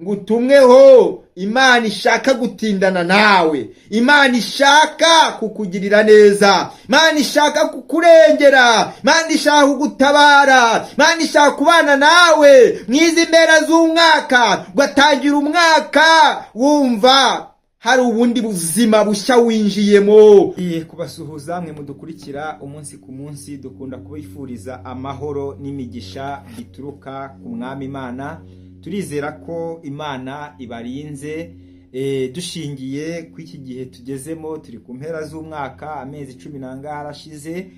Ngutumweho Imana ishaka gutindana nawe, Imana ishaka kukugirira neza, Imana ishaka kukurengera, Imana ishaka kugutabara, Imana ishaka kubana nawe mu izi mpera z'umwaka, ugatangira umwaka wumva hari ubundi buzima bushya winjiyemo. Kubasuhuza mwe mudukurikira umunsi ku munsi, dukunda kubifuriza amahoro n'imigisha bituruka ku Mwami Imana. Turizera ko Imana ibarinze. Dushingiye ku iki gihe tugezemo, turi ku mpera z'umwaka, amezi 10 n'angahe arashize.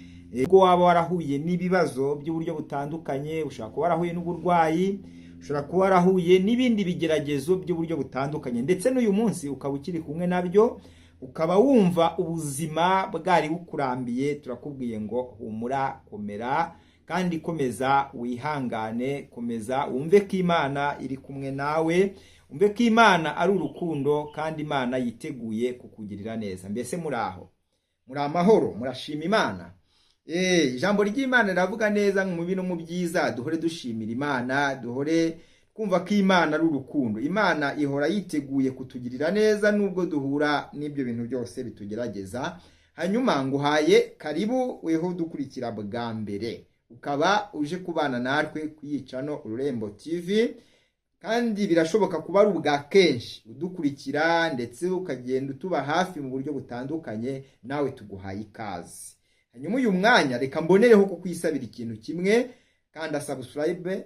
Ubwo waba warahuye n'ibibazo by'uburyo butandukanye, ushobora kuba warahuye n'uburwayi, ushobora kuba warahuye n'ibindi bigeragezo by'uburyo butandukanye, ndetse n'uyu munsi ukaba ukiri kumwe nabyo, ukaba wumva ubuzima bwari bukurambiye, turakubwiye ngo humura, komera kandi komeza wihangane, komeza wumve ko Imana iri kumwe nawe, wumve ko Imana ari urukundo kandi Imana yiteguye kukugirira neza. Mbese muri aho muri amahoro? Murashima Imana? Ijambo ry'Imana riravuga neza: mu bibi no mu byiza duhore dushimira Imana, duhore twumva ko Imana ari urukundo. Imana ihora yiteguye kutugirira neza nubwo duhura n'ibyo bintu byose bitugerageza. Hanyuma nguhaye karibu weho dukurikira bwa mbere, ukaba uje kubana natwe kuyicano Ururembo TV, kandi birashoboka kuba ari ubwa kenshi udukurikira ndetse ukagenda utuba hafi mu buryo butandukanye, nawe tuguhaye ikaze. Hanyuma uyu mwanya reka mbonereho kukwisabira ikintu kimwe: kanda subscribe,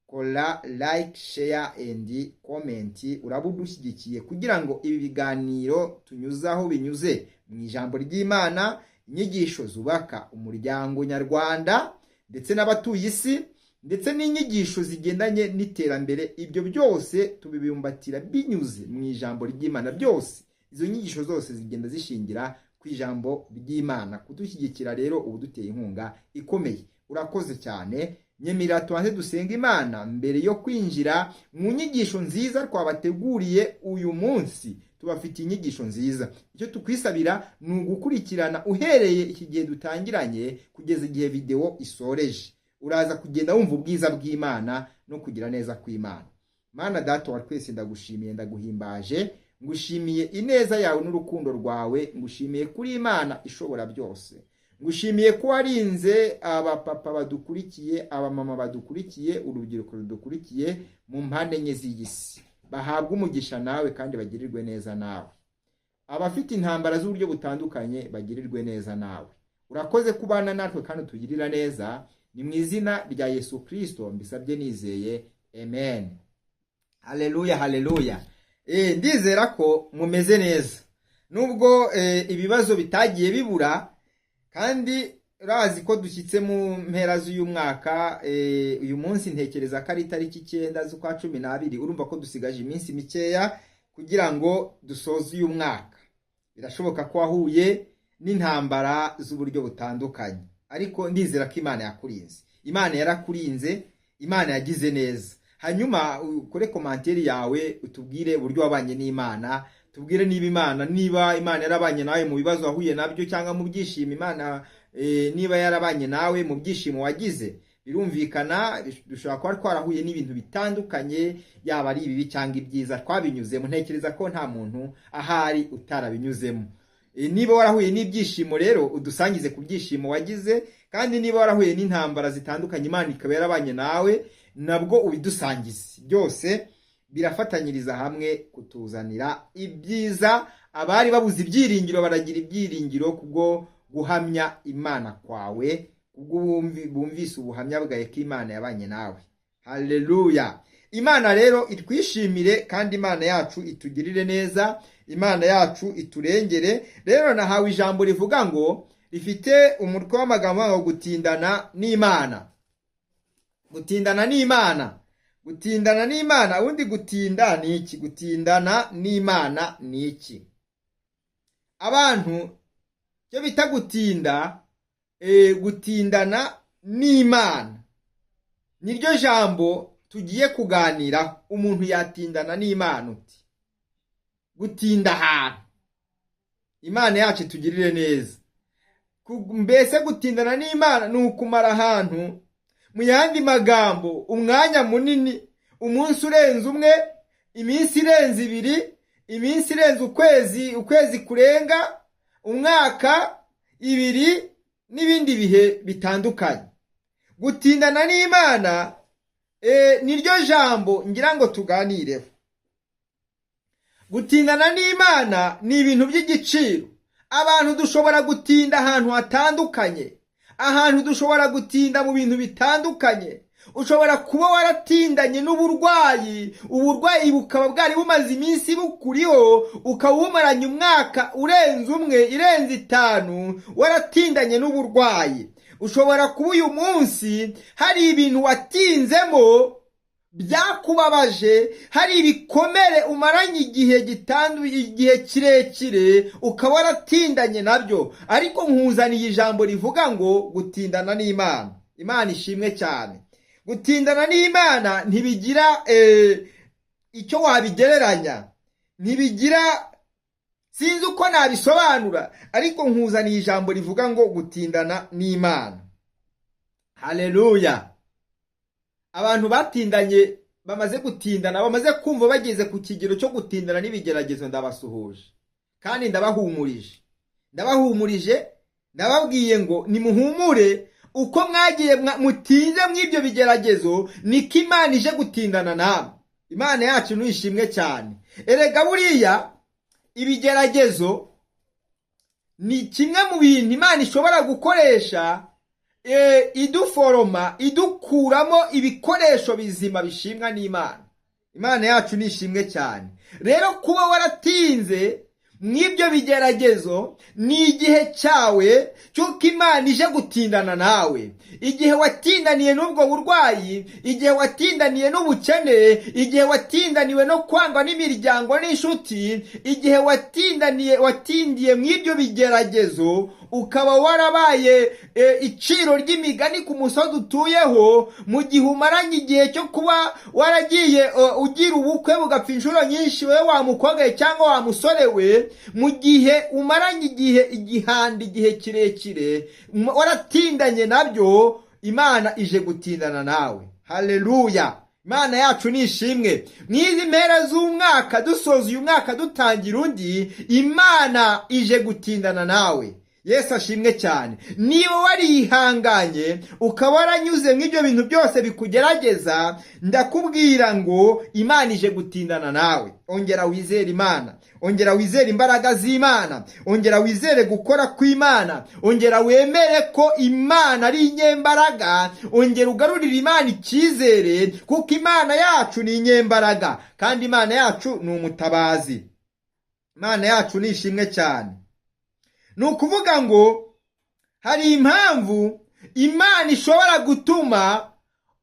kora like, share and comment. Uraba udushyigikiye kugira ngo ibi biganiro tunyuzaho binyuze mu ijambo ry'Imana, inyigisho zubaka umuryango nyarwanda ndetse n'abatuye isi, ndetse n'inyigisho zigendanye n'iterambere, ibyo byose tubibumbatira binyuze mu ijambo ry'Imana. Byose, izo nyigisho zose zigenda zishingira ku ijambo ry'Imana. Kudushyigikira rero uba uduteye inkunga ikomeye, urakoze cyane. Nyemerera tubanze dusenga Imana mbere yo kwinjira mu nyigisho nziza twabateguriye uyu munsi. Tubafitiye inyigisho nziza. Icyo tukwisabira ni ugukurikirana uhereye iki gihe dutangiranye kugeza igihe videwo isoreje. Uraza kugenda wumva ubwiza bw'Imana no kugira neza kw'Imana. Mana Data wa twese, ndagushimiye, ndaguhimbaje, ngushimiye ineza yawe n'urukundo rwawe, ngushimiye kuri Imana ishobora byose, ngushimiye ko warinze abapapa badukurikiye, abamama badukurikiye, urubyiruko rudukurikiye mu mpande enye z'iyi si. Bahabwe umugisha nawe kandi bagirirwe neza nawe. Abafite intambara z'uburyo butandukanye bagirirwe neza nawe. Urakoze kubana natwe kandi utugirira neza. Ni mu izina rya Yesu Kirisito mbisabye nizeye, amen. Haleluya, haleluya. Ndizera ko mumeze neza nubwo ibibazo bitagiye bibura, kandi urazi ko dushyitse mu mpera z'uyu mwaka. Uyu munsi ntekereza ko ari itariki 9 z'ukwa 12. Urumva ko dusigaje iminsi mikeya kugira ngo dusoze uyu mwaka. Birashoboka ko wahuye n'intambara z'uburyo butandukanye, ariko ndizera ko Imana yakurinze, Imana yarakurinze, Imana yagize neza. Hanyuma ukore commentaire yawe, utubwire uburyo wabanye n'Imana, tubwire niba Imana yarabanye nawe mu bibazo wahuye nabyo cyangwa mu byishimo, Imana niba yarabanye nawe mu byishimo wagize. Birumvikana, dushobora kuba twarahuye n'ibintu bitandukanye, yaba ari ibibi cyangwa ibyiza, twabinyuzemo. Ntekereza ko nta muntu ahari utarabinyuzemo. Niba warahuye n'ibyishimo rero, udusangize ku byishimo wagize, kandi niba warahuye n'intambara zitandukanye, Imana ikaba yarabanye nawe, nabwo ubidusangize. Byose birafatanyiriza hamwe kutuzanira ibyiza. Abari babuze ibyiringiro baragira ibyiringiro kubwo guhamya Imana kwawe, kubwo bumvise ubuhamya bwawe ko Imana yabanye nawe. Haleluya! Imana rero itwishimire kandi Imana yacu itugirire neza, Imana yacu iturengere. Rero nahawe ijambo rivuga ngo, rifite umutwe w'amagambo ngo "Gutindana n'Imana". Gutindana n'Imana, gutindana n'Imana. Ubundi gutinda ni iki? Gutindana n'Imana ni iki? Abantu icyo bita gutinda, gutindana n'Imana niryo jambo tugiye kuganiraho. Umuntu yatindana n'Imana uti? Gutinda ahantu, Imana yacu itugirire neza. Mbese gutindana n'Imana ni ukumara ahantu, mu yandi magambo, umwanya munini, umunsi urenze umwe. iminsi irenze 2, iminsi irenze ukwezi, ukwezi kurenga, umwaka, 2 n'ibindi bihe bitandukanye. Gutindana n'Imana niryo jambo ngira ngo tuganireho. Gutindana n'Imana ni ibintu by'igiciro. Abantu dushobora gutinda ahantu hatandukanye, ahantu dushobora gutinda mu bintu bitandukanye. Ushobora kuba waratindanye n'uburwayi, uburwayi bukaba bwari bumaze iminsi bukuriho, ukaba ubumaranye umwaka urenze 1, irenze 5, waratindanye n'uburwayi. Ushobora kuba uyu munsi hari ibintu watinzemo byakubabaje, hari ibikomere umaranye igihe igihe kirekire, ukaba waratindanye nabyo. Ariko nkuzaniye ijambo rivuga ngo gutindana n'Imana. Imana ishimwe cyane. Gutindana n'Imana ntibigira icyo wabigereranya, ntibigira, sinzi uko nabisobanura, ariko nkuzaniye ijambo rivuga ngo gutindana n'Imana. Haleluya! Abantu batindanye, bamaze gutindana, bamaze kumva bageze ku kigero cyo gutindana n'ibigeragezo, ndabasuhuje kandi ndabahumurije. Ndabahumurije, ndababwiye ngo nimuhumure, uko mwagiye mutinze mw'ibyo bigeragezo niko Imana ije gutindana namwe. Imana yacu nishimwe cyane. Erega buriya ibigeragezo ni kimwe mu bintu Imana ishobora gukoresha iduforoma, idukuramo ibikoresho bizima bishimwa n'Imana. Imana yacu nishimwe cyane. Rero kuba waratinze mw'ibyo bigeragezo ni igihe cyawe cy'uko Imana ije gutindana nawe. Igihe watindaniye n'ubwo burwayi, igihe watindaniye n'ubukene, igihe watindaniwe no kwangwa n'imiryango n'inshuti, igihe watindiye mw'ibyo bigeragezo, ukaba warabaye iciro ry'imigani ku musozi utuyeho, mu gihe umaranye igihe cyo kuba waragiye ugira ubukwe bugapfa inshuro nyinshi, wowe wa mukobwa we cyangwa wa musore we, mu gihe umaranye igihe igihanda, igihe kirekire waratindanye nabyo, Imana ije gutindana nawe. Haleluya! Imana yacu ni ishimwe. Mw'izi mpera z'umwaka, dusoza uyu mwaka dutangira undi, Imana ije gutindana nawe. Yesu ashimwe cyane. Niba warihanganye ukaba waranyuze mw'ibyo bintu byose bikugerageza, ndakubwira ngo Imana ije gutindana nawe. Ongera wizere Imana, ongera wizere imbaraga z'Imana, ongera wizere gukora kw'Imana, ongera wemere ko Imana ari inyembaraga, ongera ugarurire Imana icyizere, kuko Imana yacu ni inyembaraga kandi Imana yacu ni umutabazi. Imana yacu ni ishimwe cyane. Ni ukuvuga ngo hari impamvu Imana ishobora gutuma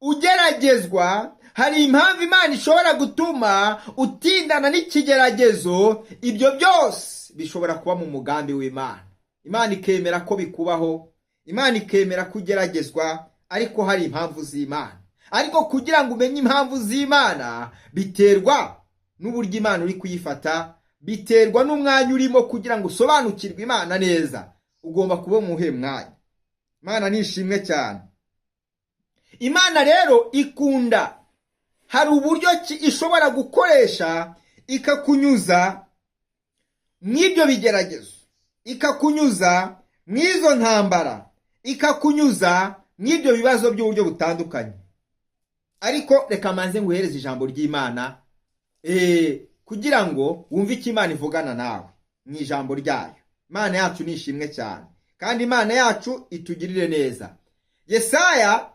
ugeragezwa, hari impamvu Imana ishobora gutuma utindana n'ikigeragezo. Ibyo byose bishobora kuba mu mugambi w'Imana. Imana ikemera ko bikubaho, Imana ikemera ko ugeragezwa, ariko hari impamvu z'Imana. Ariko kugira ngo umenye impamvu z'Imana biterwa n'uburyo Imana uri kuyifata, biterwa n'umwanya urimo. Kugira ngo usobanukirwe Imana neza, ugomba kuba muhe mwanya. Imana ni ishimwe cyane. Imana rero ikunda, hari uburyo ki ishobora gukoresha ikakunyuza mw'ibyo bigeragezo, ikakunyuza mw'izo ntambara, ikakunyuza mw'ibyo bibazo by'uburyo butandukanye. Ariko reka manze nguhereze ijambo ry'Imana kugira ngo wumve icyo Imana ivugana nawe mu ijambo ryayo. Imana yacu ni ishimwe cyane, kandi Imana yacu itugirire neza. Yesaya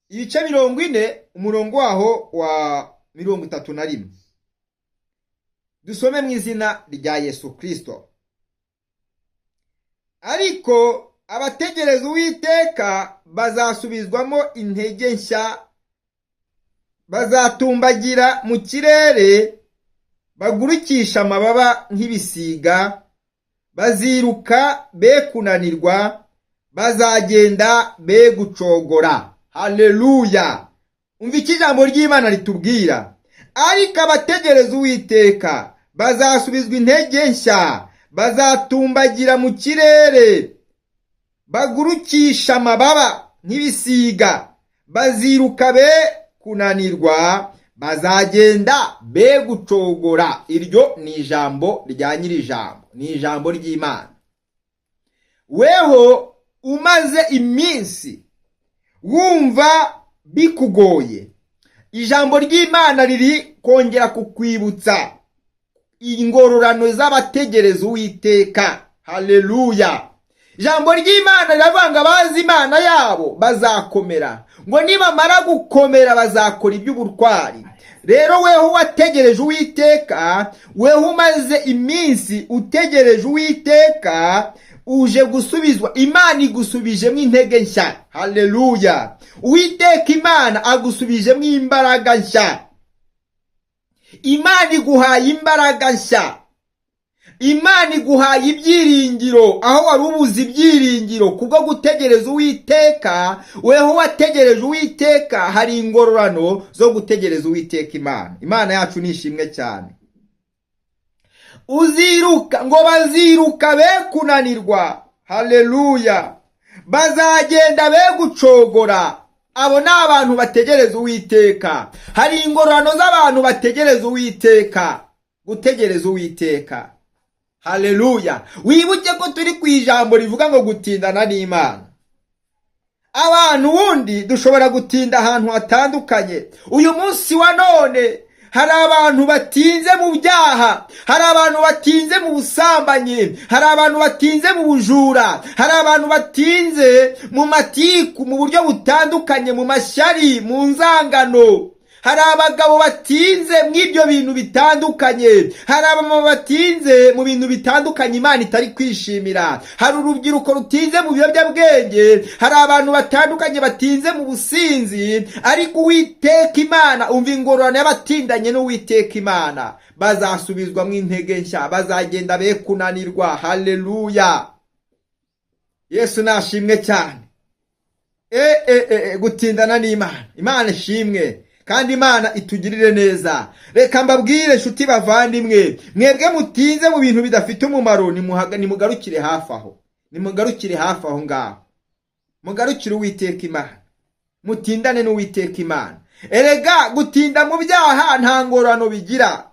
ibice 40, umurongo waho wa 31, dusome mu izina rya Yesu Kirisito. Ariko abategereza Uwiteka bazasubizwamo intege nshya, bazatumbagira mu kirere, bagurukisha amababa nk'ibisiga, baziruka be kunanirwa, bazagenda be gucogora. Haleluya! Umva icyo ijambo ry'Imana ritubwira: ariko abategereza Uwiteka bazasubizwa intege nshya, bazatumbagira mu kirere, bagurukisha amababa nk'ibisiga, baziruka be kunanirwa, Bazagenda be gucogora. Iryo ni ijambo rya nyir'ijambo, ni ijambo ry'Imana. Weho umaze iminsi wumva bikugoye, ijambo ry'Imana riri kongera kukwibutsa ingororano z'abategereza Uwiteka. Haleluya! Ijambo ry'Imana riravuga ngo abazi Imana yabo bazakomera, ngo nibamara gukomera bazakora iby'ubutwari. Rero weho wategereje Uwiteka, weho umaze iminsi utegereje Uwiteka, uje gusubizwa. Imana igusubijemo intege nshya. Haleluya! Uwiteka Imana agusubijemo imbaraga nshya. Imana iguhaye imbaraga nshya, Imana iguhaye ibyiringiro aho wari ubuze ibyiringiro kubwo gutegereza Uwiteka. Weho wategereje Uwiteka, hari ingororano zo gutegereza Uwiteka Imana. Imana yacu ni ishimwe cyane. Uziruka, ngo baziruka be kunanirwa. Haleluya! Bazagenda be gucogora. Abo ni abantu bategereza Uwiteka. Hari ingororano z'abantu bategereza Uwiteka. Gutegereza Uwiteka, haleluya! Wibuke ko turi ku ijambo rivuga ngo gutindana n'Imana. Abantu ubundi dushobora gutinda ahantu hatandukanye. Uyu munsi wa none hari abantu batinze mu byaha, hari abantu batinze mu busambanyi, hari abantu batinze mu bujura, hari abantu batinze mu matiku mu buryo butandukanye, mu mashyari, mu nzangano. Hari abagabo batinze mu ibyo bintu bitandukanye, hari abamama batinze mu bintu bitandukanye Imana itari kwishimira, hari urubyiruko rutinze mu biyobyabwenge, hari abantu batandukanye batinze mu businzi. Ariko Uwiteka Imana, umva ingororano y'abatindanye n'Uwiteka Imana: bazasubizwamo intege nshya, bazagenda be kunanirwa. Haleluya! Yesu nashimwe cyane. Gutindana n'Imana, Imana ishimwe kandi Imana itugirire neza. Reka mbabwire, nshuti bavandimwe, mwebwe mutinze mu bintu bidafite umumaro, nimugarukire hafi aho, nimugarukire hafi aho ngaho, mugarukire Uwiteka Imana, mutindane n'Uwiteka Imana. Erega gutinda mu byaha nta ngororano bigira.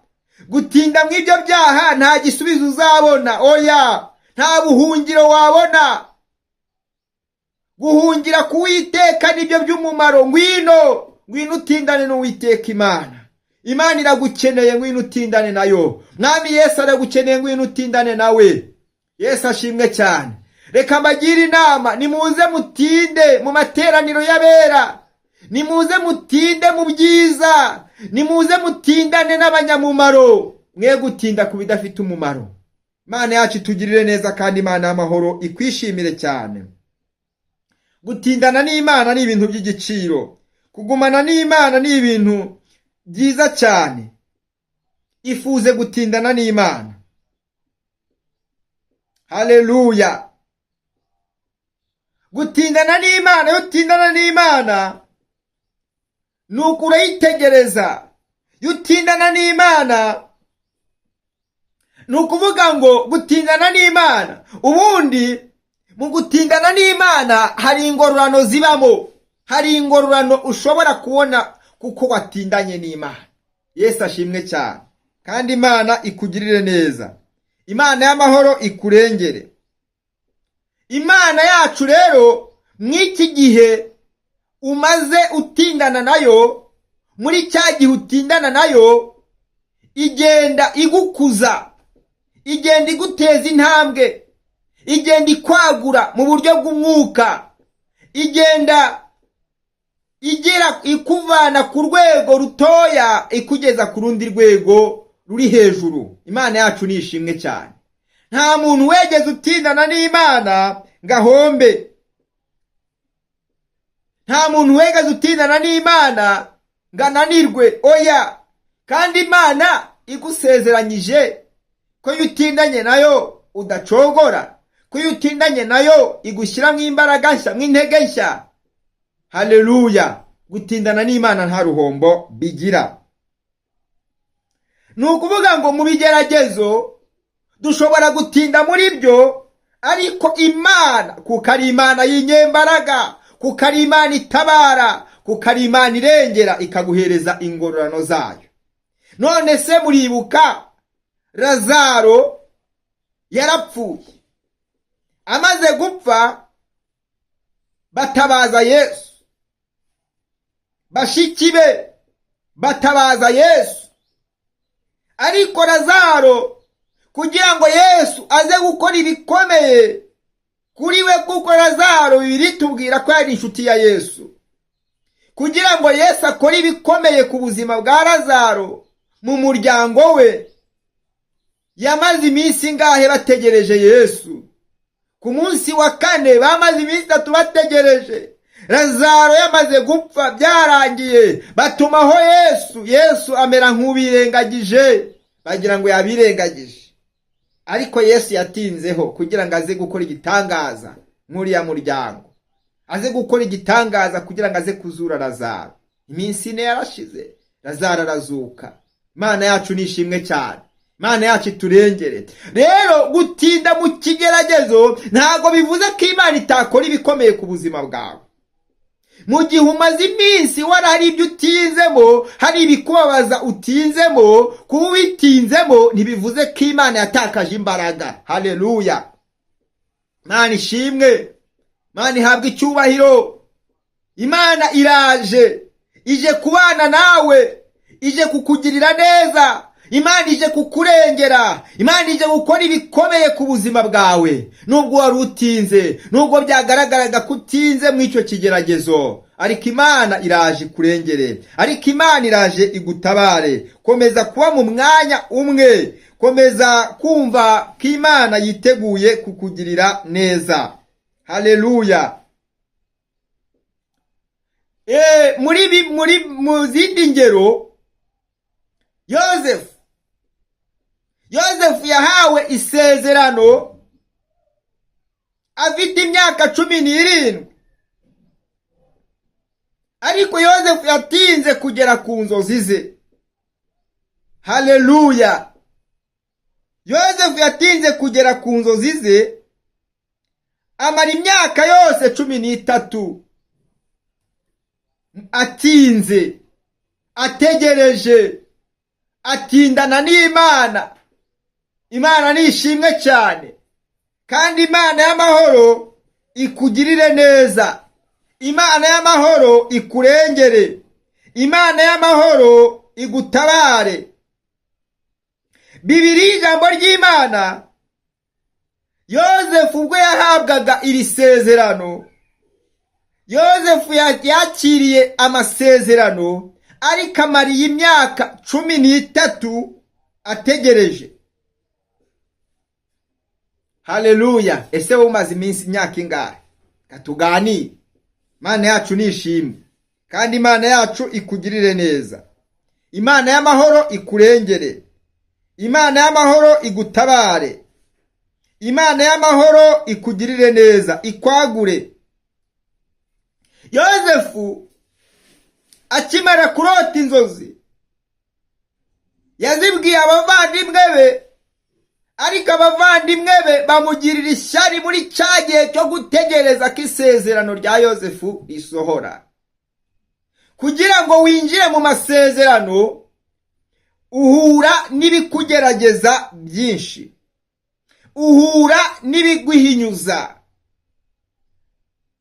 Gutinda mu ibyo byaha nta gisubizo uzabona, oya, nta buhungiro wabona. Guhungira ku Witeka nibyo by'umumaro. Ngwino, ngwino utindane n'Uwiteka Imana. Imana iragukeneye, ngwino utindane nayo. Mwami Yesu aragukeneye, ngwino utindane nawe. Yesu ashimwe cyane. Reka mbagire inama: nimuze mutinde mu materaniro y'abera, nimuze mutinde mu byiza, nimuze mutindane n'abanyamumaro, mwe gutinda ku bidafite umumaro. Imana yacu itugirire neza kandi Imana y'amahoro ikwishimire cyane. Gutindana n'Imana ni ibintu by'igiciro. Kugumana n'Imana ni ibintu byiza cyane. Ifuze gutindana n'Imana. Haleluya! Gutindana n'Imana, iyo utindana n'Imana ni uko urayitegereza. Iyo utindana n'Imana, ni ukuvuga ngo gutindana n'Imana, ubundi mu gutindana n'Imana hari ingororano zibamo, hari ingororano ushobora kubona kuko watindanye n'Imana. Yesu ashimwe cyane kandi Imana ikugirire neza, Imana y'amahoro ikurengere. Imana yacu rero, mw'iki gihe umaze utindana nayo, muri cya gihe utindana nayo, igenda igukuza, igenda iguteza intambwe, igenda ikwagura mu buryo bw'umwuka, igenda igera ikuvana ku rwego rutoya ikugeza ku rundi rwego ruri hejuru. Imana yacu ni ishimwe cyane. Nta muntu wegeze utindana n'Imana ngo ahombe. Nta muntu wegeze utindana n'Imana ngo ananirwe, oya. Kandi Imana igusezeranyije ko iyo utindanye nayo udacogora, ko iyo utindanye nayo igushyiramo imbaraga nshya, mw'intege nshya. Haleluya! Gutindana n'Imana nta ruhombo bigira. Ni ukuvuga ngo mu bigeragezo dushobora gutinda muri byo, ariko Imana, kuko ari Imana y'inyembaraga, kuko ari Imana itabara, Kuko ari Imana irengera, ikaguhereza ingororano zayo. None se muribuka Lazaro yarapfuye? Amaze gupfa batabaza Yesu, bashiki be batabaza Yesu. Ariko Lazaro, kugira ngo Yesu aze gukora ibikomeye kuri we, kuko Lazaro Bibiliya itubwira ko yari inshuti ya Yesu, kugira ngo Yesu akore ibikomeye ku buzima bwa Lazaro mu muryango we, yamaze iminsi ingahe bategereje Yesu? Ku munsi wa kane, bamaze iminsi 3 bategereje. Lazaro yamaze gupfa, byarangiye, batumaho Yesu. Yesu amera nk'ubirengagije, bagira ngo yabirengagije. Ariko Yesu yatinzeho kugira ngo aze gukora igitangaza nk'uriya muryango, aze gukora igitangaza kugira ngo aze kuzura Lazaro. Iminsi 4 yarashize, Lazaro arazuka. Imana yacu ni ishimwe cyane, Imana yacu iturengere. Rero gutinda mu kigeragezo ntabwo bivuze ko Imana itakora ibikomeye ku buzima bwawe. Mu gihe umaze iminsi wari hari ibyo utinzemo, hari ibikubabaza utinzemo, kuba ubitinzemo ntibivuze ko Imana yatakaje imbaraga. Haleluya! Imana ishimwe, Imana ihabwa icyubahiro. Imana iraje, ije kubana nawe, ije kukugirira neza. Imana ije kukurengera, Imana ije gukora ibikomeye ku buzima bwawe. Nubwo wari utinze, nubwo byagaragaraga ko utinze mu icyo kigeragezo, ariko Imana iraje ikurengere, ariko Imana iraje igutabare. Komeza kuba mu mwanya umwe, komeza kumva ko Imana yiteguye kukugirira neza. Haleluya! Muri mu zindi ngero, Yosefu yahawe isezerano afite imyaka 17, ariko Yosefu yatinze kugera ku nzozi ze. Haleluya! Yosefu yatinze kugera ku nzozi ze, amara imyaka yose 13 atinze, ategereje, atindana n'Imana. Imana ni ishimwe cyane, kandi Imana y'amahoro ikugirire neza, Imana y'amahoro ikurengere, Imana y'amahoro igutabare. Bibiliya, ijambo ry'Imana, Yosefu ubwo yahabwaga iri sezerano, Yosefu yakiriye amasezerano, ariko amariye imyaka 13 ategereje. Haleluya! Ese wowe umaze iminsi, imyaka ingahe? Katuganire. Imana yacu ni ishimwe, kandi Imana yacu ikugirire neza, Imana y'amahoro ikurengere, Imana y'amahoro igutabare, Imana y'amahoro ikugirire neza, ikwagure. Yosefu akimara kurota inzozi yazibwiye abavandimwe be, ariko abavandimwe be bamugirira ishyari muri cya gihe cyo gutegereza ko isezerano rya Yosefu risohora. Kugira ngo winjire mu masezerano, uhura n'ibikugerageza byinshi, uhura n'ibiguhinyuza,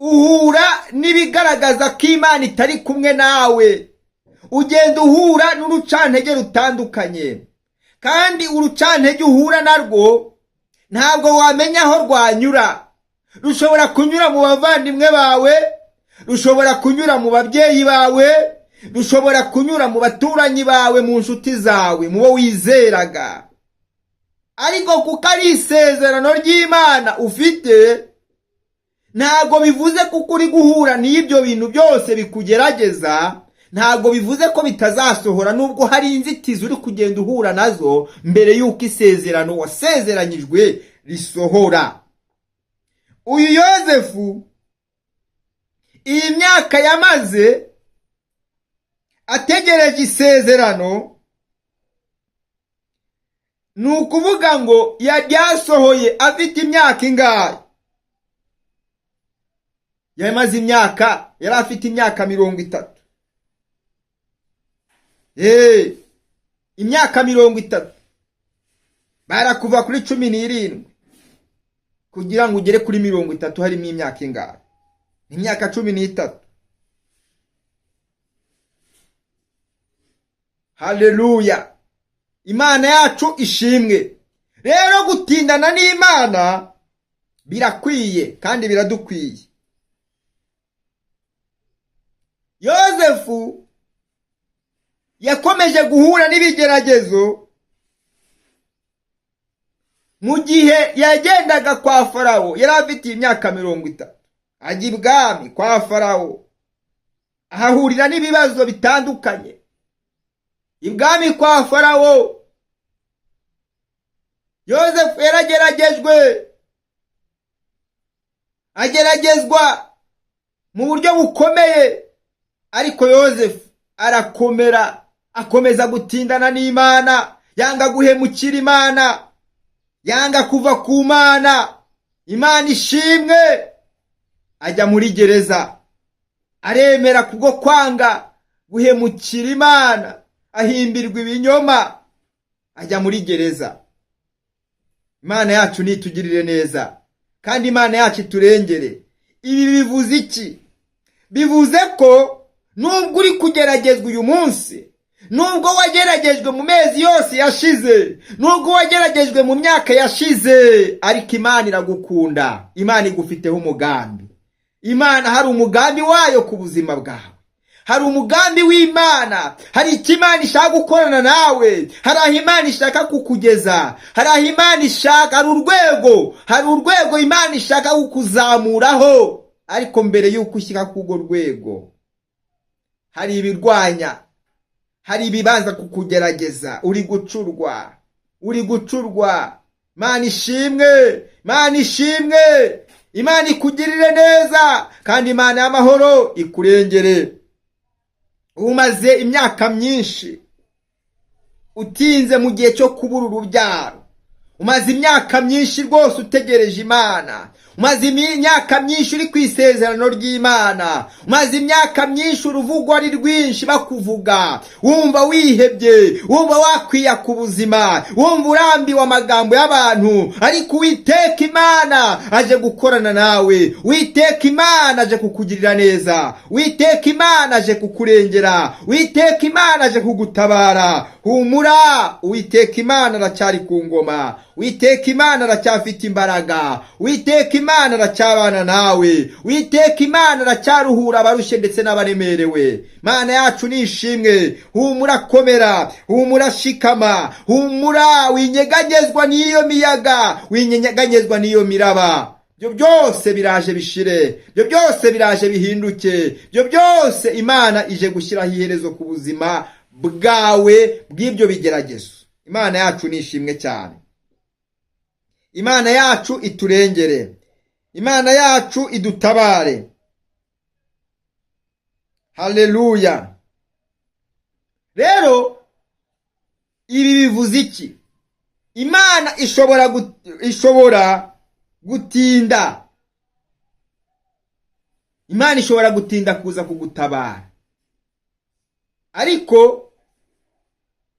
uhura n'ibigaragaza ko Imana itari kumwe nawe. Ugenda uhura n'urucantege rutandukanye, kandi urucantege uhura narwo ntabwo wamenya aho rwanyura. Rushobora kunyura mu bavandimwe bawe, rushobora kunyura mu babyeyi bawe, rushobora kunyura mu baturanyi bawe, mu nshuti zawe, mu bo wizeraga. Ariko kuko ari isezerano ry'Imana ufite, ntabwo bivuze kuko uri guhura n'ibyo bintu byose bikugerageza, ntabwo bivuze ko bitazasohora, nubwo hari inzitizi uri kugenda uhura nazo mbere y'uko isezerano wasezeranyijwe risohora. Uyu Yosefu, iyi myaka yamaze ategereje isezerano, ni ukuvuga ngo yaryasohoye afite imyaka ingahe? Yamaze imyaka, yari afite imyaka 30. Imyaka 30 barakuva kuri 17 kugira ngo ugere kuri 30, harimo imyaka ingahe? Imyaka 13. Haleluya, Imana yacu ishimwe. Rero gutindana n'Imana birakwiye kandi biradukwiye. Yozefu yakomeje guhura n'ibigeragezo mu gihe yagendaga kwa Farawo. Yari afite imyaka 30, ajya ibwami kwa Farawo, ahahurira n'ibibazo bitandukanye. Ibwami kwa Farawo Yozefu yarageragejwe, ageragezwa mu buryo bukomeye, ariko Yozefu arakomera, akomeza gutindana n'Imana, yanga guhemukira Imana, yanga kuva ku Mana. Imana ishimwe. Ajya muri gereza, aremera kubwo kwanga guhemukira Imana, ahimbirwa ibinyoma, ajya muri gereza. Imana yacu nitugirire neza kandi Imana yacu iturengere. Ibi bivuze iki? Bivuze ko nubwo uri kugeragezwa uyu munsi, nubwo wageragejwe mu mezi yose yashize, nubwo wageragejwe mu myaka yashize, ariko Imana iragukunda. Imana igufiteho umugambi. Imana hari umugambi wayo ku buzima bwawe, hari umugambi w'Imana, hari icyo Imana ishaka gukorana nawe, hari aho Imana ishaka kukugeza, hari aho Imana ishaka, hari urwego Imana ishaka kukuzamuraho. Ariko mbere y'uko ushyira ku urwo rwego, hari ibirwanya, hari ibibanza kukugerageza. Uri gucurwa, uri gucurwa. Imana ishimwe, Imana ishimwe. Imana ikugirire neza kandi Imana y'amahoro ikurengere. Umaze imyaka myinshi utinze mu gihe cyo kubura urubyaro, umaze imyaka myinshi rwose utegereje Imana, umaze imyaka myinshi uri ku isezerano ry'Imana, umaze imyaka myinshi uruvugwa ari rwinshi bakuvuga, wumva wihebye, wumva wakwiya ku buzima, wumva urambiwe amagambo y'abantu, ariko Uwiteka Imana aje gukorana nawe. Uwiteka Imana aje kukugirira neza. Uwiteka Imana aje kukurengera. Uwiteka Imana aje kugutabara. Humura, Uwiteka Imana aracyari ku ngoma. Uwiteka Imana aracyafite imbaraga. Uwiteka Imana aracyabana nawe. Uwiteka Imana aracyaruhura abarushye ndetse n'abaremerewe. Imana yacu ni ishimwe. Humura, komera, humura, shikama, humura, winyeganyezwa n'iyo miyaga, winyeganyezwa n'iyo miraba. Ibyo byose biraje bishire, ibyo byose biraje bihinduke, ibyo byose Imana ije gushyiraho iherezo ku buzima bwawe bw'ibyo bigeragezo. Imana yacu ni ishimwe cyane. Imana yacu iturengere, Imana yacu idutabare. Haleluya. Rero ibi bivuze iki? Imana ishobora gutinda, Imana ishobora gutinda kuza kugutabara, ariko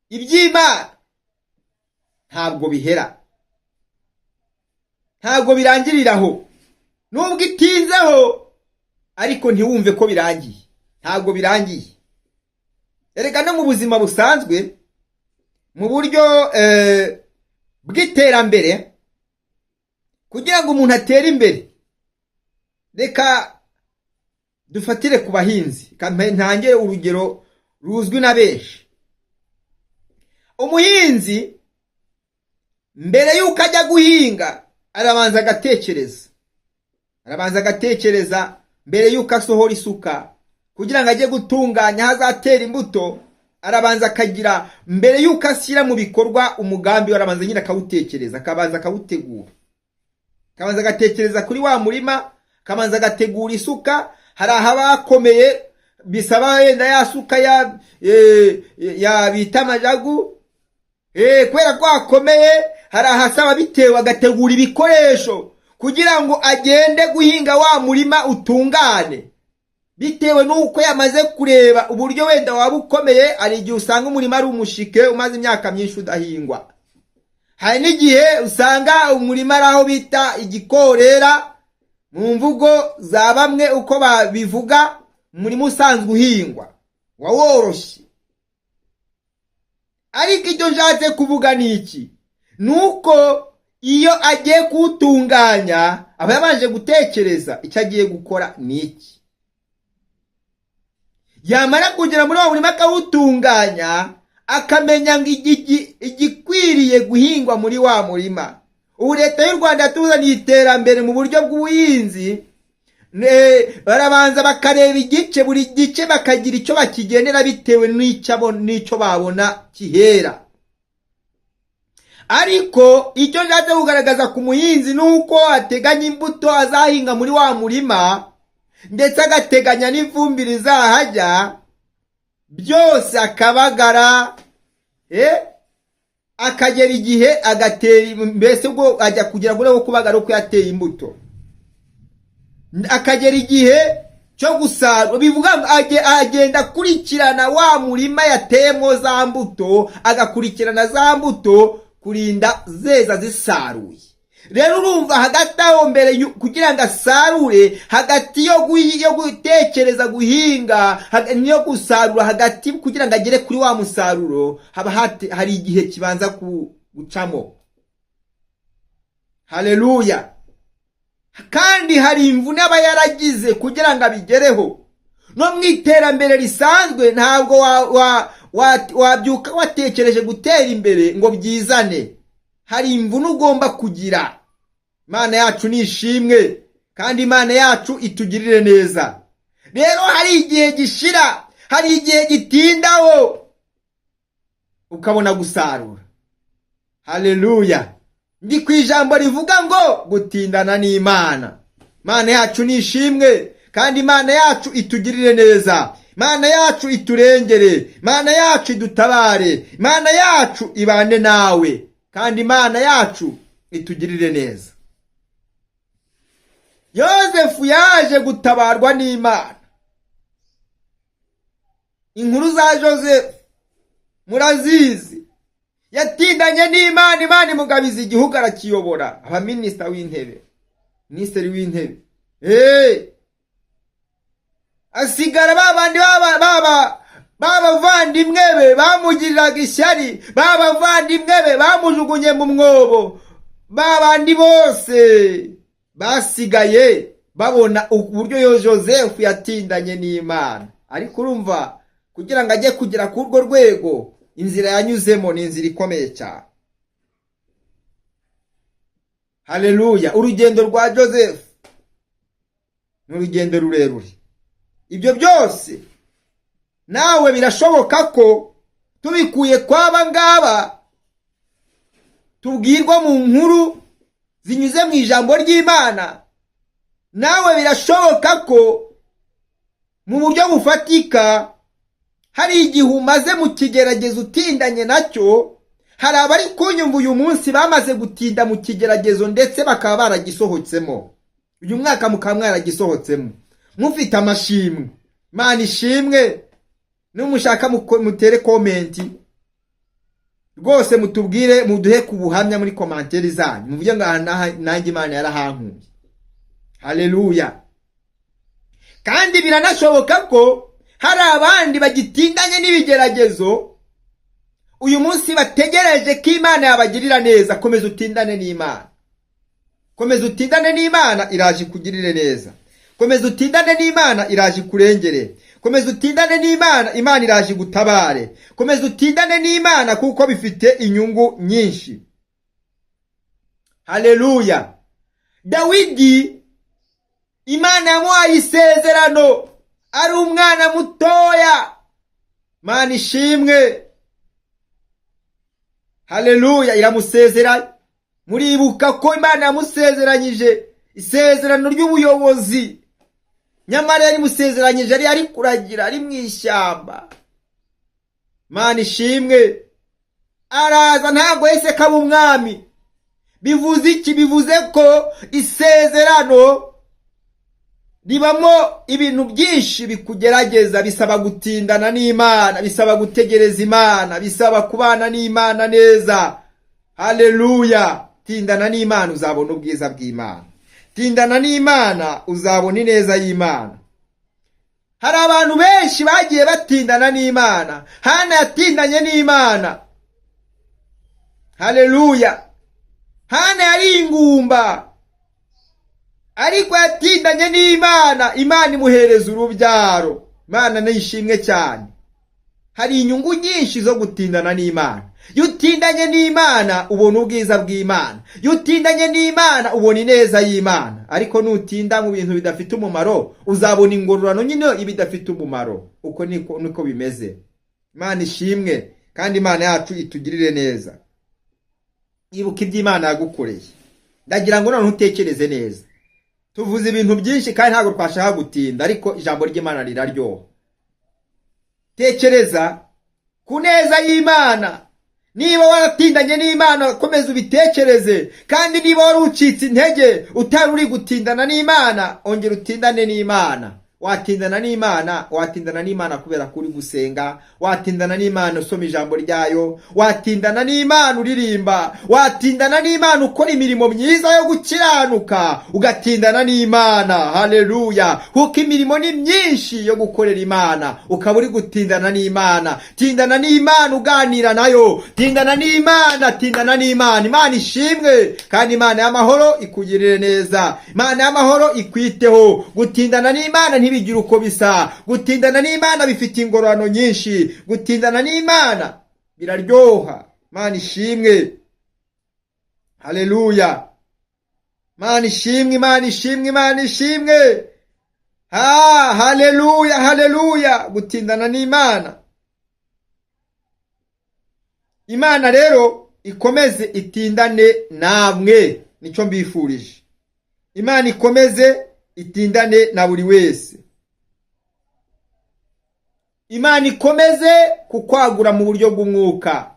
iby'Imana ntabwo bihera, ntabwo birangirira aho. Nubwo itinzeho, ariko ntiwumve ko birangiye, ntabwo birangiye. Erega no mu buzima busanzwe, mu buryo bw'iterambere, kugira ngo umuntu atere imbere, reka dufatire ku bahinzi, ntange urugero ruzwi na benshi. Umuhinzi mbere y'uko ajya guhinga arabanza agatekereza, arabanza agatekereza mbere y'uko asohora isuka kugira ngo ajye gutunganya aho azatera imbuto. Arabanza akagira, mbere y'uko ashyira mu bikorwa umugambi we, arabanza nyine akawutekereza, akabanza akawutegura, akabanza agatekereza kuri wa murima, akabanza agategura isuka. Hari ahabakomeye bisaba wenda ya suka ya bita amajagu, kubera ko hakomeye. Hari ahasaba bitewe, agategura ibikoresho kugira ngo agende guhinga wa murima utungane. Bitewe n'uko yamaze kureba uburyo wenda waba ukomeye. Hari igihe usanga umurima ari umushike, umaze imyaka myinshi udahingwa. Hari n'igihe usanga umurima ari aho bita igikorera, mu mvugo za bamwe uko babivuga, umurima usanzwe uhingwa waworoshye. Ariko icyo nshatse kuvuga ni iki? Ni uko iyo agiye kuwutunganya aba yabanje gutekereza icyo agiye gukora ni iki. Yamara kugera muri uwo murima akawutunganya, akamenya ngo igikwiriye guhingwa muri wa murima. Ubu Leta y'u Rwanda yatuzaniye iterambere mu buryo bw'ubuhinzi. Barabanza bakareba igice, buri gice bakagira icyo bakigenera bitewe n'icyo babona kihera. Ariko icyo nshatse kugaragaza ku muhinzi ni uko ateganya imbuto azahinga muri wa murima, ndetse agateganya n'ifumbire izahajya, byose akabagara, akagera igihe agatera. Mbese ubwo ajya kugira ngo kubagara uko yateye imbuto, akagera igihe cyo gusarura. Bivuga ngo agenda akurikirana wa murima yateyemo za mbuto, agakurikirana za mbuto kurinda zeza zisaruye. Rero urumva, hagati aho mbere kugira ngo asarure, hagati yo gutekereza guhinga niyo gusarura, hagati kugira ngo agere kuri wa musaruro, haba hari igihe kibanza gucamo. Haleluya! Kandi hari imvune aba yaragize kugira ngo abigereho. No mu iterambere risanzwe, ntabwo wabyuka watekereje gutera imbere ngo byizane. Hari imvune ugomba kugira. Imana yacu ni ishimwe, kandi Imana yacu itugirire neza. Rero hari igihe gishira, hari igihe gitindaho ukabona gusarura. Haleluya! Ndi ku ijambo rivuga ngo gutindana n'Imana. Imana yacu ni ishimwe, kandi Imana yacu itugirire neza. Imana yacu iturengere, Imana yacu idutabare, Imana yacu ibane nawe, kandi Imana yacu itugirire neza. Yozefu yaje gutabarwa n'Imana. Inkuru za Joseph murazizi. Yatindanye n'Imana, Imana imugabiza igihugu, arakiyobora, aba minisita w'intebe, minisitiri w'intebe. Asigara ba bandi b'abavandimwe be bamugiriraga ishyari, b'abavandimwe be bamujugunye mu mwobo, ba bandi bose basigaye babona uburyo yo Joseph yatindanye n'Imana. Ariko urumva, kugira ngo ajye kugera kuri urwo rwego, inzira yanyuzemo ni inzira ikomeye cyane. Haleluya! Urugendo rwa Joseph ni urugendo rurerure. Ibyo byose nawe birashoboka ko tubikuye kw'aba ngaba tubwirwa mu nkuru zinyuze mu ijambo ry'Imana, nawe birashoboka ko mu buryo bufatika hari igihe umaze mu kigeragezo utindanye nacyo. Hari abari kunyumva uyu munsi bamaze gutinda mu kigeragezo, ndetse bakaba baragisohotsemo uyu mwaka, mukaba mwaragisohotsemo mufite amashimwe. Imana ishimwe. Numushaka mutere comment rwose, mutubwire, muduhe ku buhamya muri commentaire zanyu, muvuge ngo aha n'aha nanjye Imana yarahankuye. Haleluya! Kandi biranashoboka ko hari abandi bagitindanye n'ibigeragezo uyu munsi, bategereje ko Imana yabagirira neza. Komeza utindane n'Imana, komeza utindane n'Imana, iraje ikugirire neza. Komeza utindane n'Imana, iraje ikurengere. Komeza utindane n'Imana, Imana iraje igutabare. Komeza utindane n'Imana kuko bifite inyungu nyinshi. Haleluya! Dawidi, Imana yamuhaye isezerano ari umwana mutoya. Mana ishimwe! Haleluya! Iramusezeranya. Muribuka ko Imana yamusezeranyije isezerano ry'ubuyobozi, nyamara yarimusezeranyije ari kuragira, ari mu ishyamba. Mana ishimwe! Araza, ntabwo yahise kaba umwami. Bivuze iki? Bivuze ko isezerano Ribamo ibintu byinshi bikugerageza. Bisaba gutindana n'Imana, bisaba gutegereza Imana, bisaba kubana n'Imana neza. Haleluya! Tindana n'Imana, uzabona ubwiza bw'Imana. Tindana n'Imana, uzabona ineza y'Imana. Hari abantu benshi bagiye batindana n'Imana. Hana yatindanye n'Imana. Haleluya! Hana yari ingumba, ariko yatindanye n'Imana, Imana imuhereza urubyaro. Imana nishimwe cyane. Hari inyungu nyinshi zo gutindana n'Imana. Iyo utindanye n'Imana, ubona ubwiza bw'Imana. Iyo utindanye n'Imana, ubona ineza y'Imana. Ariko nutinda mu bintu bidafite umumaro, uzabona ingororano nyine ibidafite umumaro. Uko niko bimeze. Imana ishimwe, kandi Imana yacu itugirire neza. Ibuka ibyo Imana yagukoreye. Ndagira ngo noneho utekereze neza. Tuvuze ibintu byinshi kandi ntabwo twashaka gutinda, ariko ijambo ry'Imana riraryoha. Tekereza ku neza y'Imana. Niba waratindanye n'Imana, komeza ubitekereze. Kandi niba wari ucitse intege, utari uri gutindana n'Imana, ongera utindane n'Imana. Watindana n'Imana, watindana n'Imana kubera ko uri gusenga, watindana n'Imana usoma ijambo ryayo, watindana n'Imana uririmba, watindana n'Imana ukora imirimo myiza yo gukiranuka, ugatindana n'Imana. Haleluya! Kuko imirimo ni myinshi yo gukorera Imana, ukaba uri gutindana n'Imana. Tindana n'Imana uganira nayo, tindana n'Imana, tindana n'Imana. Imana ishimwe, kandi Imana y'amahoro ikugirire neza, Imana y'amahoro ikwiteho. Gutindana n'Imana ntibigira uko bisa. Gutindana n'Imana bifite ingororano nyinshi. Gutindana n'Imana biraryoha. Imana ishimwe. Haleluya! Imana ishimwe, Imana ishimwe, Imana ishimwe. Ha, haleluya, haleluya! Gutindana n'Imana. Imana rero ikomeze itindane namwe, nicyo mbifurije. Imana ikomeze itindane na buri wese. Imana ikomeze kukwagura mu buryo bw'umwuka,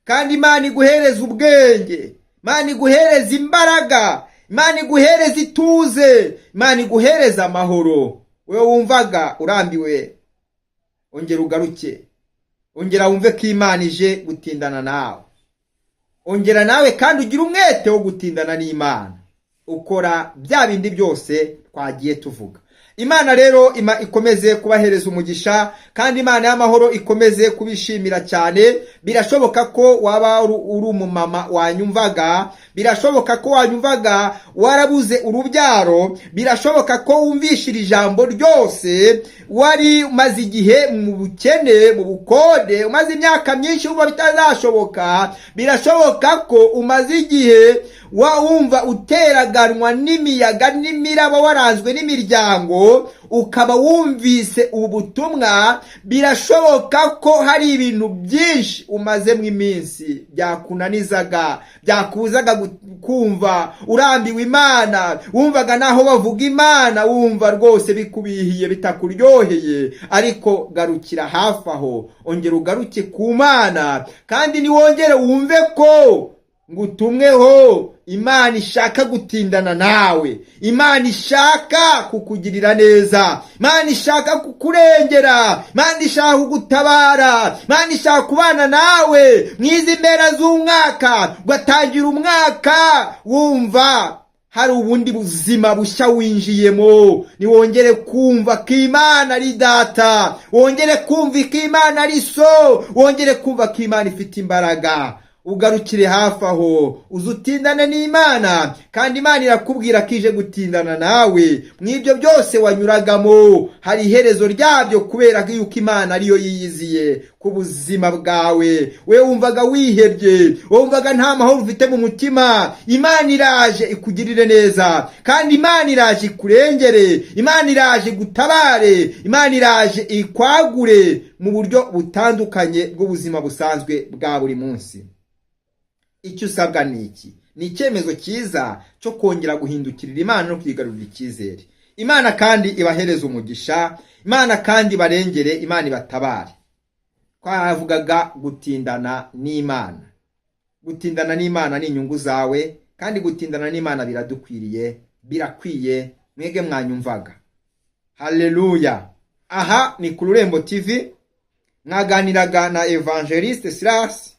kandi Imana iguhereza ubwenge, Imana iguhereza imbaraga, Imana iguhereza ituze, Imana iguhereza amahoro. Wowe wumvaga urambiwe, ongera ugaruke, ongera wumve ko Imana ije gutindana nawe. Ongera nawe kandi ugire umwete wo gutindana n'Imana, ukora bya bindi byose twagiye tuvuga. Imana rero ikomeze kubahereza umugisha, kandi Imana y'amahoro ikomeze kubishimira cyane. Birashoboka ko waba uri umumama wanyumvaga, birashoboka ko wanyumvaga warabuze urubyaro, birashoboka ko wumvishira ijambo ryose, wari umaze igihe mu bukene, mu bukode, umaze imyaka myinshi wumva bitazashoboka. Birashoboka ko umaze igihe wumva uteraganwa n'imiyaga n'imiraba, waranzwe n'imiryango, ukaba wumvise ubu butumwa. Birashoboka ko hari ibintu byinshi umazemo iminsi byakunanizaga, byakubuzaga kumva urambiwe Imana, wumvaga naho bavuga Imana wumva rwose bikubihiye, bitakuryoheye. Ariko garukira hafi aho, ongera ugaruke ku Mana, kandi niwongere wumve ko ngutumweho. Imana ishaka gutindana nawe, Imana ishaka kukugirira neza, Imana ishaka kukurengera, Imana ishaka kugutabara, Imana ishaka kubana nawe mwiza impera z'umwaka, ugatangira umwaka wumva hari ubundi buzima bushya winjiyemo. Niwongere kumva ko Imana ari data, wongere kumva ko Imana ari so, wongere kumva ko Imana ifite imbaraga. Ugarukire hafi aho, uze utindane n'Imana, kandi Imana irakubwira ko ije gutindana nawe. Mu ibyo byose wanyuragamo hari iherezo ryabyo, kubera yuko Imana ariyo yiyiziye ku buzima bwawe. We wumvaga wihebye, wumvaga nta mahoro ufite mu mutima, Imana iraje ikugirire neza, kandi Imana iraje ikurengere, Imana iraje igutabare, Imana iraje ikwagure mu buryo butandukanye bw'ubuzima busanzwe bwa buri munsi. Icyo usabwa ni iki? Ni icyemezo cyiza cyo kongera guhindukirira Imana no kwigarurira icyizere. Imana kandi ibahereza umugisha, Imana kandi ibarengere, Imana ibatabare. Twavugaga gutindana n'Imana. Gutindana n'Imana ni inyungu zawe, kandi gutindana n'Imana biradukwiriye, birakwiye. Mwege mwanyumvaga. Haleluya! Aha ni ku Rurembo TV, mwaganiraga na Evangeliste Silas.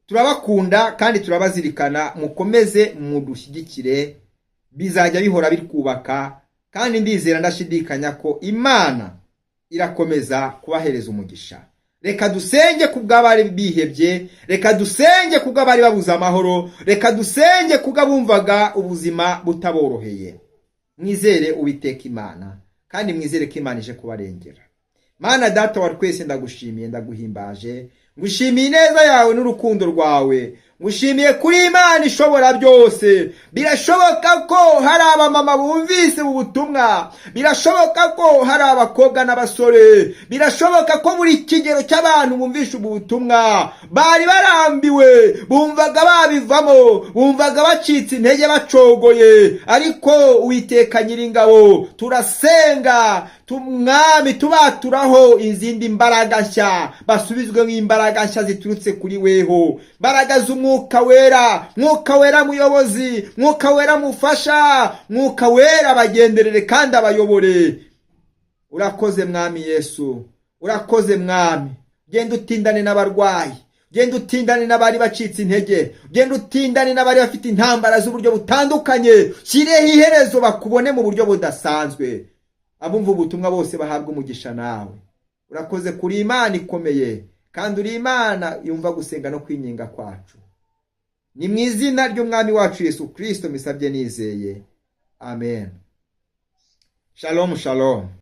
Turabakunda kandi turabazirikana. Mukomeze mudushyigikire, bizajya bihora bitwubaka, kandi ndizera ndashidikanya ko Imana irakomeza kubahereza umugisha. Reka dusenge ku bw'abari bihebye, reka dusenge ku bw'abari babuze amahoro, reka dusenge ku bw'abumvaga ubuzima butaboroheye. Mwizere Uwiteka Imana kandi mwizere ko Imana ije kubarengera. Mana Data wa twese, ndagushimiye, ndaguhimbaje, ngushimiye ineza yawe n'urukundo rwawe, ngushimiye kuri Imana ishobora byose. Birashoboka ko hari abamama bumvise ubu butumwa, birashoboka ko hari abakobwa n'abasore, birashoboka ko buri kigero cy'abantu bumvishe ubu butumwa bari barambiwe, bumvaga babivamo, bumvaga bacitse intege, bacogoye. Ariko Uwiteka Nyiringabo, turasenga, Mwami, tubaturaho izindi mbaraga nshya, basubizwemo imbaraga nshya ziturutse kuri weho, mbaraga z'Umwuka Wera. Mwuka Wera muyobozi, Mwuka Wera mufasha, Mwuka Wera bagenderere kandi abayobore. Urakoze Mwami Yesu, urakoze Mwami. Genda utindane n'abarwayi, genda utindane n'abari bacitse intege, genda utindane n'abari bafite intambara z'uburyo butandukanye. Shyireho iherezo, bakubone mu buryo budasanzwe. Abumva ubutumwa bose bahabwa umugisha nawe. Urakoze kuri Imana ikomeye, kandi uri Imana yumva gusenga no kwinginga kwacu. Ni mu izina ry'Umwami wacu Yesu Kirisito mbisabye nizeye, amen. Shalom, shalom.